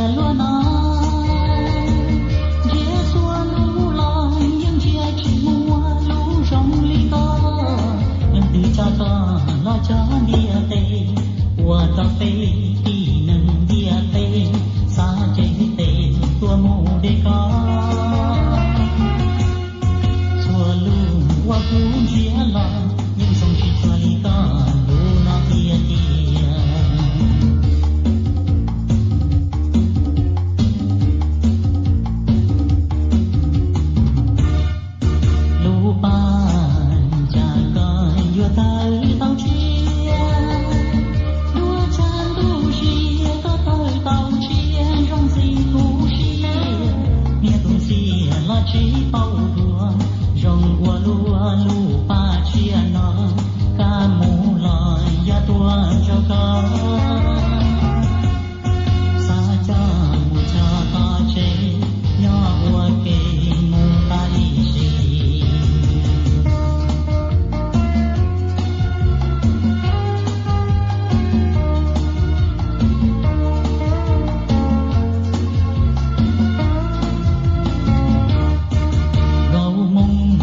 Luag no ntsia txhua lub los yeej ntsia tsis muaj lub zoo li koj. Leej twg coj koj los cog ntiaj teb, ua rau peb tib neeg ntiaj teb xav cev tes tuaj mus de koj. Txhua lub uas kuv ntsia los yeej zoo tsis cuag li koj lub no tiag tiag. Lub paj cas koj yuav tawg tau tshiab, dua tshav ntuj sia koj tawg tau tshiab zoo txij kuv siab. Niag tus ntxhias los tsis paub dua, zoo ua luaj lub paj tsiab no, kab mus los yog tuaj nrog koj. Xav coj mus txog tom tsev, nyob ua ke mus tas ib sim. Nkauj Hmoob,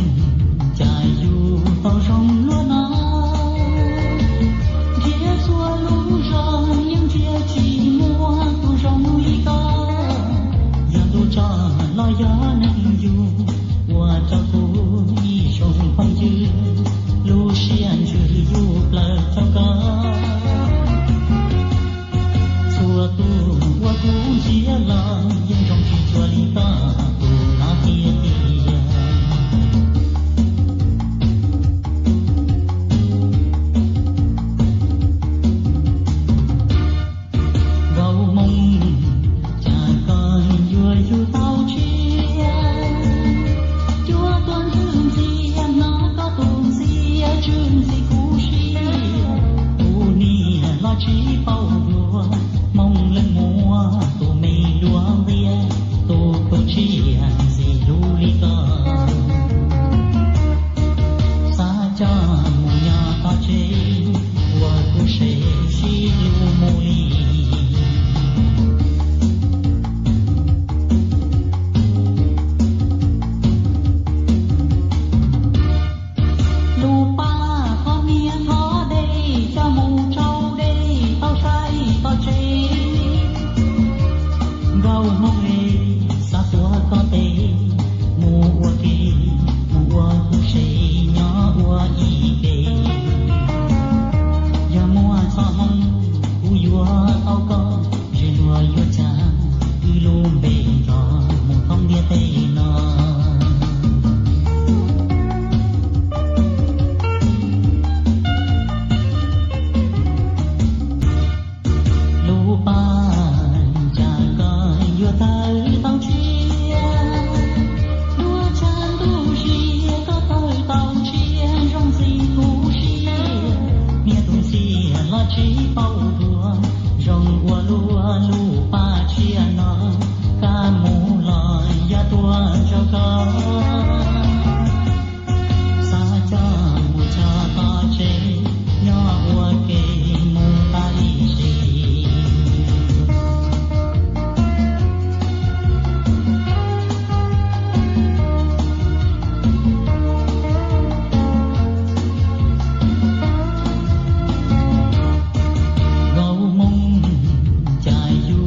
cas yus tau zoo luaj no, nrhiav txhua lub zos yeej nrhiav tsis muaj tus zoo li koj. Yog ntuj tso los yog neeg yug, ua rau kuv ib zoo phooj ywg, lub siab ntsws yus plaws rau koj. Txhua tus uas kuv ntsia los yeej zoo tsis cuag li koj tus no tiag tiag. Nkauj Hmoob, cas koj yuav yug tau tshiab, cuab tuaj ntxwb ntxias hnov koj tus ntxias tsw ntxim kuv siab. Kuv niam los tsis paub dua, Hmoob leej muab tus me duab ntiab, tus tus tsiaj ntxim hlub li koj. Xav coj mus nyob tom tsev, ua kuv se sib hlub mus li. Lub paj qhov niag qhov dej coj mus rau dej tau saib tom tsev. Nkauj Hmoob es, xav tuav koj tes mus ua ke, mus ua kuv se nyob ua ib ke. Yog muaj txoj hmoov kuv yuav tau koj, ntsej muag yuav tsa wb lub npe nrog mus thoob ntiaj teb no. Lub paj cas koj yuav tawg tau tshiab, dua tshav ntuj sia koj tawg tau tshiab zoo txij kuv siab. Niag tus ntxhias los tsis paub dua, zoo ua luaj lub paj tsiab no, kab mus los yog tuaj nrog koj. Xav coj mus txog tom tsev, nyob ua ke mus tas ib sim. Nkauj Hmoob, cas yus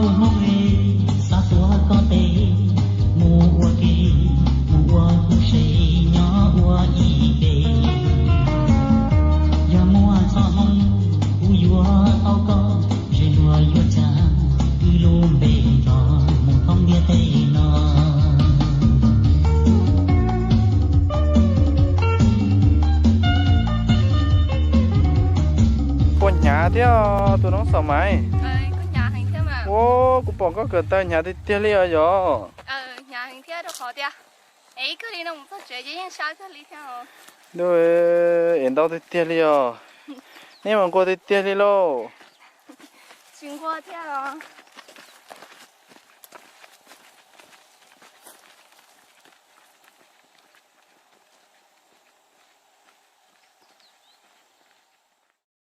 Hmoob e, xav tuav koj tes, mus ua ke, mus ua kuv se nyob ua ib ke. Yog muaj txoj hmoo kuv yuav tau koj, ze luag yuav tsa wb lub npe nrov mus thoob ntiaj teb no. Puas hnyav thiab tus noob Xaum Maiv? Ua, kuv pom koj kawm taw hnyav tiag tiag li os yog. Ntuj, es ntau tiag tiag li os. Nej mas nquag tiag tiag li lauj. Tsis nquag thiab los.